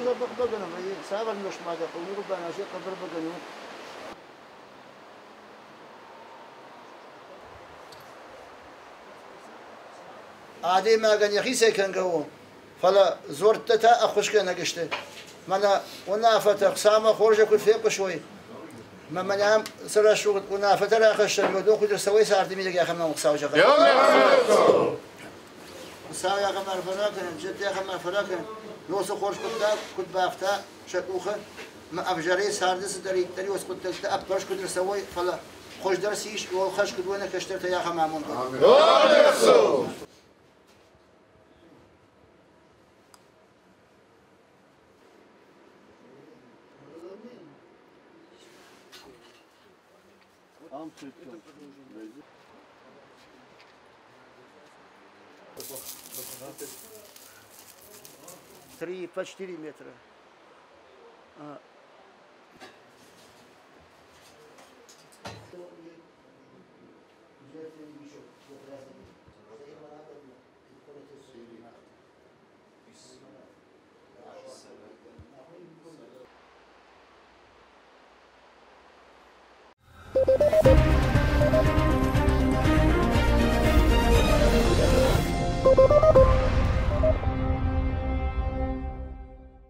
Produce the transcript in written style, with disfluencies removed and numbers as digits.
Дзӕбӕх бӕгӕны вӕййы, цавӕр нозт ма дӕ хъӕуы, уый баназ, йӕ хъӕбӕр бӕгӕны у. Адӕймагӕн йӕхицӕй кӕнгӕ у, фӕлӕ дзуӕрттӕ та ӕххуысгӕнӕг сты. Мӕнӕ уынаффӕтӕ Хуыцаумӕ хорзӕй куыд фехъуысой, мӕ мӕнӕ ам цы рӕсугъд уынаффӕтӕ рахӕссӕм, уыдон куыд ӕрцӕуой царды мидӕг, ахӕм нӕм Хуыцау зӕгъӕд. Хуыцау ахӕм арфӕ ракӕнӕд, зӕдтӕ ахӕм арфӕ ракӕнӕд, носы хорз хъуыддаг куыд бафта сӕ къухы, мӕ ӕвзӕрӕй царды цыдӕриддӕр ис хъуыддӕгтӕ ӕппӕрст куыд ӕрцӕуой, фӕлӕ хуыздӕр цы ис, уол хӕс куыд уой нӕ кӕстӕртӕй ахӕм амонд уӕд. Три по 4 метра.